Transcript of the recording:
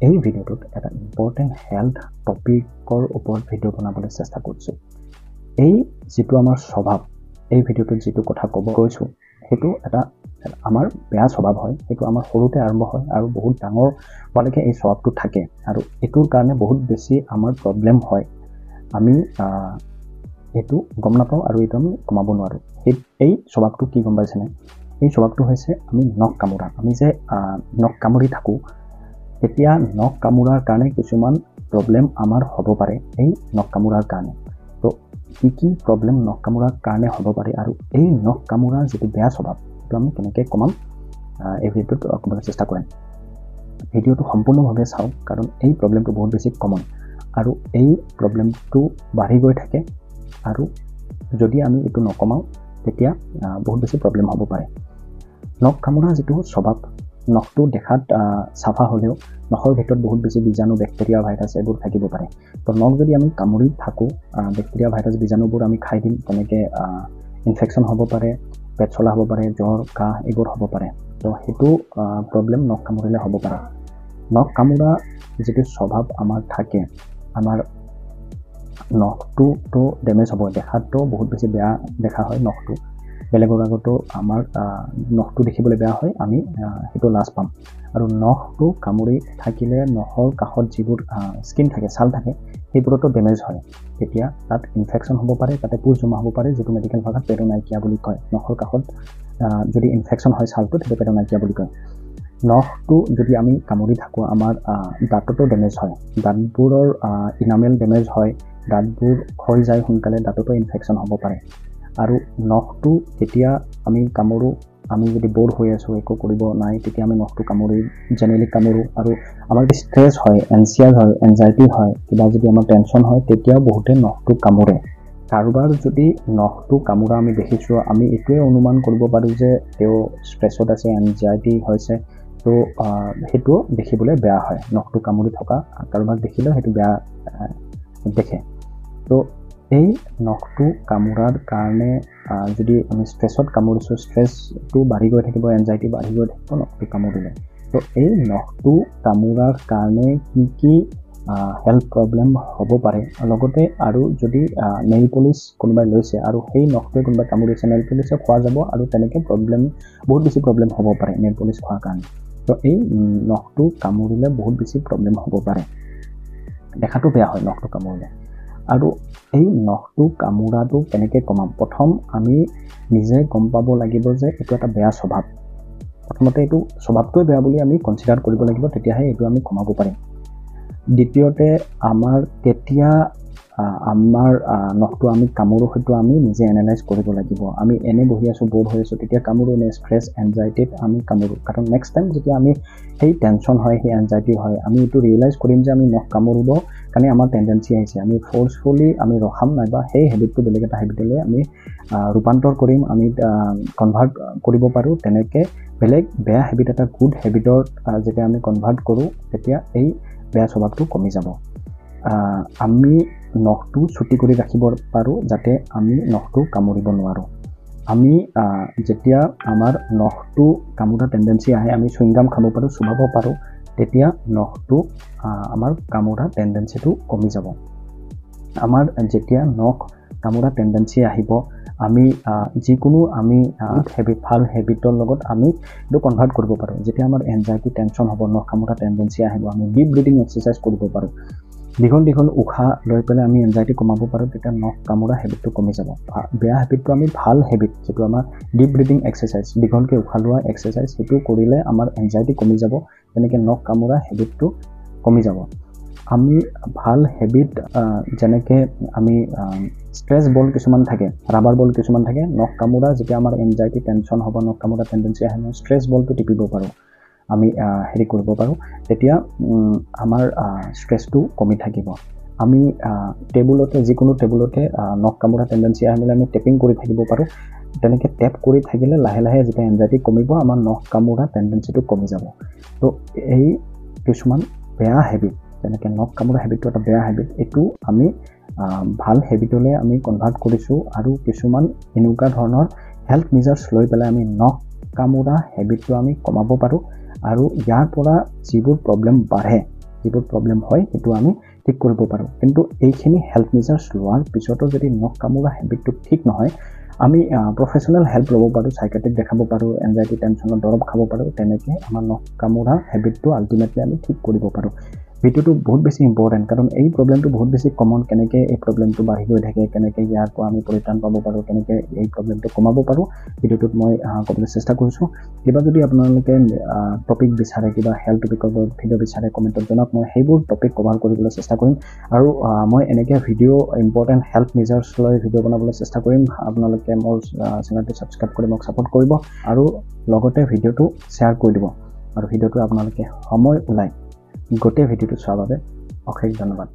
এই ভিডিঅ'টোত এটা ইম্পৰ্টেণ্ট হেল্থ টপিকৰ ওপৰত ভিডিঅ' বনাবলৈ চেষ্টা কৰিছোঁ। এই যিটো আমাৰ স্বভাৱ, এই ভিডিঅ'টোত যিটো কথা ক'ব গৈছোঁ সেইটো এটা আমাৰ বেয়া স্বভাৱ হয়। সেইটো আমাৰ সৰুতে আৰম্ভ হয় আৰু বহুত ডাঙৰ হোৱালৈকে এই স্বভাৱটো থাকে আৰু এইটোৰ কাৰণে বহুত বেছি আমাৰ প্ৰব্লেম হয়। আমি এইটো গম নাপাওঁ আৰু এইটো আমি কমাব নোৱাৰোঁ। এই স্বভাৱটো কি গম পাইছেনে? এই স্বভাৱটো হৈছে আমি নখ কামোৰা। আমি যে নখ কামুৰি থাকোঁ, তেতিয়া নখ কামোৰাৰ কাৰণে কিছুমান প্ৰব্লেম আমাৰ হ'ব পাৰে এই নখ কামোৰাৰ কাৰণে। তো কি কি প্ৰব্লেম নখ কামোৰাৰ কাৰণে হ'ব পাৰে আৰু এই নখ কামোৰাৰ যিটো বেয়া স্বভাৱ সেইটো আমি কেনেকৈ কমাম, এই ভিডিঅ'টোত ক'বলৈ চেষ্টা কৰিম। ভিডিঅ'টো সম্পূৰ্ণভাৱে চাওক, কাৰণ এই প্ৰব্লেমটো বহুত বেছি কমন আৰু এই প্ৰব্লেমটো বাঢ়ি গৈ থাকে আৰু যদি আমি এইটো নকমাওঁ তেতিয়া বহুত বেছি প্ৰব্লেম হ'ব পাৰে। নখ কামোৰা যিটো স্বভাৱ, নখটো দেখাত চাফা হ'লেও নখৰ ভিতৰত বহুত বেছি বীজাণু, বেক্টেৰিয়া, ভাইৰাছ এইবোৰ থাকিব পাৰে। তো নখ যদি আমি কামুৰি থাকোঁ, বেক্টেৰিয়া, ভাইৰাছ, বীজাণুবোৰ আমি খাই দিম, তেনেকৈ ইনফেকশ্যন হ'ব পাৰে, পেট চলা হ'ব পাৰে, জ্বৰ, কাহ এইবোৰ হ'ব পাৰে। তো সেইটো প্ৰব্লেম নখ কামুৰিলে হ'ব পাৰে। নখ কামোৰা যিটো স্বভাৱ আমাৰ থাকে, আমাৰ নখটোতো ডেমেজ হ'ব, দেখাতো বহুত বেছি বেয়া দেখা হয় নখটো, বেলেগৰ আগতো আমাৰ নখটো দেখিবলৈ বেয়া হয়, আমি সেইটো লাজ পাম। আৰু নখটো কামুৰি থাকিলে নখৰ কাষত যিবোৰ স্কিন থাকে, ছাল থাকে, সেইবোৰতো ডেমেজ হয়। তেতিয়া তাত ইনফেকশ্যন হ'ব পাৰে, তাতে পুজ জমা হ'ব পাৰে, যিটো মেডিকেল ভাষাত পেৰোনাইকিয়া বুলি কয়। নখৰ কাষত যদি ইনফেকশ্যন হয় ছালটোত, সেইটো পেৰোনাইকিয়া বুলি কয়। নখটো যদি আমি কামুৰি থাকোঁ, আমাৰ দাঁততো ডেমেজ হয়, দাঁতবোৰৰ ইনামেল ডেমেজ হয়, দাঁতবোৰ ক্ষয় যায় সোনকালে, দাঁততো ইনফেকশ্যন হ'ব পাৰে। আৰু নখটো যেতিয়া আমি কামোৰোঁ, আমি যদি ব'ৰ হৈ আছোঁ, একো কৰিব নাই, তেতিয়া আমি নখটো কামুৰি জেনেৰেলি কামোৰোঁ। আৰু আমাৰ যদি ষ্ট্ৰেছ হয়, এনচিয়াছ হয়, এনজাইটি হয়, কিবা যদি আমাৰ টেনশ্যন হয়, তেতিয়াও বহুতে নখটো কামোৰে। কাৰোবাৰ যদি নখটো কামোৰা আমি দেখিছোঁ, আমি এইটোৱে অনুমান কৰিব পাৰোঁ যে তেওঁ ষ্ট্ৰেছত আছে, এনজাইটি হৈছে। তো সেইটো দেখিবলৈ বেয়া হয়, নখটো কামুৰি থকা কাৰোবাক দেখিলেও সেইটো বেয়া দেখে। তো এই নখটো কামোৰাৰ কাৰণে যদি আমি ষ্ট্ৰেছত কামুৰিছোঁ, ষ্ট্ৰেছটো বাঢ়ি গৈ থাকিব, এনজাইটি বাঢ়ি গৈ থাকিব নখটো কামুৰিলে। তো এই নখটো কামোৰাৰ কাৰণে কি কি হেল্থ প্ৰব্লেম হ'ব পাৰে, লগতে আৰু যদি নেইল পলিচ কোনোবাই লৈছে আৰু সেই নখটোৱে কোনোবাই কামুৰিছে, নেইল পলিচে খোৱা যাব আৰু তেনেকৈ প্ৰব্লেম, বহুত বেছি প্ৰব্লেম হ'ব পাৰে নেইল পলিচ খোৱাৰ কাৰণে। তো এই নখটো কামুৰিলে বহুত বেছি প্ৰব্লেম হ'ব পাৰে, দেখাটো বেয়া হয় নখটো কামুৰিলে। আৰু এই নখটো কামোৰাটো কেনেকৈ কমাম? প্ৰথম আমি নিজে গম পাব লাগিব যে এইটো এটা বেয়া স্বভাৱ। প্ৰথমতে এইটো স্বভাৱটোৱে বেয়া বুলি আমি কনচিডাৰ কৰিব লাগিব, তেতিয়াহে এইটো আমি কমাব পাৰিম। দ্বিতীয়তে, আমাৰ কেতিয়া আমাৰ নখটো আমি কামোৰোঁ সেইটো আমি নিজে এনালাইজ কৰিব লাগিব। আমি এনে বহি আছোঁ, ব'ৰ হৈ আছোঁ, তেতিয়া কামোৰোঁ নে ষ্ট্ৰেছ, এনজাইটিত আমি কামোৰোঁ? কাৰণ নেক্সট টাইম যেতিয়া আমি সেই টেনশ্যন হয়, সেই এনজাইটি হয়, আমি এইটো ৰিয়েলাইজ কৰিম যে আমি নখ কামুৰিব কাৰণে আমাৰ টেণ্ডেঞ্চি আহিছে। আমি ফ'ৰ্চফুলি আমি ৰখাম নাইবা সেই হেবিটটো বেলেগ এটা হেবিটলৈ আমি ৰূপান্তৰ কৰিম, আমি কনভাৰ্ট কৰিব পাৰোঁ। তেনেকৈ বেলেগ বেয়া হেবিট এটা গুড হেবিটত যেতিয়া আমি কনভাৰ্ট কৰোঁ, তেতিয়া এই বেয়া স্বভাৱটো কমি যাব। আমি নখটো চুটি কৰি ৰাখিব পাৰোঁ যাতে আমি নখটো কামুৰিব নোৱাৰোঁ। আমি যেতিয়া আমাৰ নখটো কামোৰা টেণ্ডেঞ্চি আহে, আমি চুইংগাম খাব পাৰোঁ, চোবাব পাৰোঁ, তেতিয়া নখটো আমাৰ কামোৰা টেণ্ডেঞ্চিটো কমি যাব। আমাৰ যেতিয়া নখ কামোৰা টেণ্ডেঞ্চি আহিব, আমি যিকোনো আমি হেবিট, ভাল হেবিটৰ লগত আমি এইটো কনভাৰ্ট কৰিব পাৰোঁ। যেতিয়া আমাৰ এনজাইটি, টেনশ্যন হ'ব, নখ কামোৰা টেণ্ডেঞ্চি আহিব, আমি ডিপ ব্ৰিডিং এক্সাৰচাইজ কৰিব পাৰোঁ, দীঘল দীঘল উশাহ লৈ পেলাই আমি এনজাইটি কমাব পাৰোঁ, তেতিয়া নখ কামোৰা হেবিটটো কমি যাব। বেয়া হেবিটটো আমি ভাল হেবিট, যিটো আমাৰ ডিপ ব্ৰিডিং এক্সাৰচাইজ, দীঘলকৈ উশাহ লোৱা এক্সাৰচাইজ, সেইটো কৰিলে আমাৰ এনজাইটি কমি যাব, তেনেকৈ নখ কামোৰা হেবিটটো কমি যাব। আমি ভাল হেবিট, যেনেকৈ আমি ষ্ট্ৰেছ বল কিছুমান থাকে, ৰাবাৰ বল কিছুমান থাকে, নখ কামোৰা যেতিয়া আমাৰ এনজাইটি, টেনশ্যন হ'ব, নখ কামোৰা টেণ্ডেঞ্চি আহে, ষ্ট্ৰেছ বলটো টিপিব পাৰোঁ, আমি হেৰি কৰিব পাৰোঁ, তেতিয়া আমাৰ ষ্ট্ৰেছটো কমি থাকিব। আমি টেবুলতে, যিকোনো টেবুলতে নখ কামোৰা টেণ্ডেঞ্চি আহিলে আমি টেপিং কৰি থাকিব পাৰোঁ। তেনেকৈ টেপ কৰি থাকিলে লাহে লাহে যেতিয়া এনজাইটি কমিব, আমাৰ নখ কামোৰা টেণ্ডেঞ্চিটো কমি যাব। তো এই কিছুমান বেয়া হেবিট, যেনেকৈ নখ কামোৰা হেবিটটো এটা বেয়া হেবিট, এইটো আমি ভাল হেবিটলৈ আমি কনভাৰ্ট কৰিছোঁ। আৰু কিছুমান এনেকুৱা ধৰণৰ হেল্থ মেজাৰ্ছ লৈ পেলাই আমি নখ কামোৰা হেবিটটো আমি কমাব পাৰোঁ। আৰু ইয়াৰ পৰা যিবোৰ প্ৰব্লেম বাঢ়ে যিবোৰ প্ৰব্লেম হয় সেইটো আমি ঠিক কৰিব পাৰোঁ। কিন্তু এইখিনি হেল্থ মেজাৰ্ছ লোৱাৰ পিছতো যদি নখ কামোৰা হেবিটটো ঠিক নহয়, আমি প্ৰফেচনেল হেল্প ল'ব পাৰোঁ, চাইকেট্ৰিক দেখাব পাৰোঁ, এনজাইটি টেনশ্যনৰ দৰৱ খাব পাৰোঁ। তেনেকৈ আমাৰ নখ কামোৰা হেবিটটো আল্টিমেটলি আমি ঠিক কৰিব পাৰোঁ। ভিডিঅ'টো বহুত বেছি ইম্পৰ্টেণ্ট, কাৰণ এই প্ৰব্লেমটো বহুত বেছি কমন। কেনেকৈ এই প্ৰব্লেমটো বাঢ়ি গৈ থাকে, কেনেকৈ ইয়াৰ পৰা আমি পৰিত্ৰাণ পাব পাৰোঁ, কেনেকৈ এই প্ৰব্লেমটো কমাব পাৰোঁ, ভিডিঅ'টোত মই ক'বলৈ চেষ্টা কৰিছোঁ। কিবা যদি আপোনালোকে টপিক বিচাৰে, কিবা হেল্থ টপিকৰ ওপৰত ভিডিঅ' বিচাৰে, কমেণ্টত জনাওক, মই সেইবোৰ টপিক কভাৰ কৰিবলৈ চেষ্টা কৰিম। আৰু মই এনেকৈ ভিডিঅ' ইম্পৰ্টেণ্ট হেল্থ মেজাৰ্ছ লৈ ভিডিঅ' বনাবলৈ চেষ্টা কৰিম। আপোনালোকে মোৰ চেনেলটো ছাবস্ক্ৰাইব কৰি মোক ছাপোৰ্ট কৰিব আৰু লগতে ভিডিঅ'টো শ্বেয়াৰ কৰি দিব। আৰু ভিডিঅ'টো আপোনালোকে সময় ওলাই গোটেই ভিডিঅ'টো চোৱাৰ বাবে অশেষ ধন্যবাদ।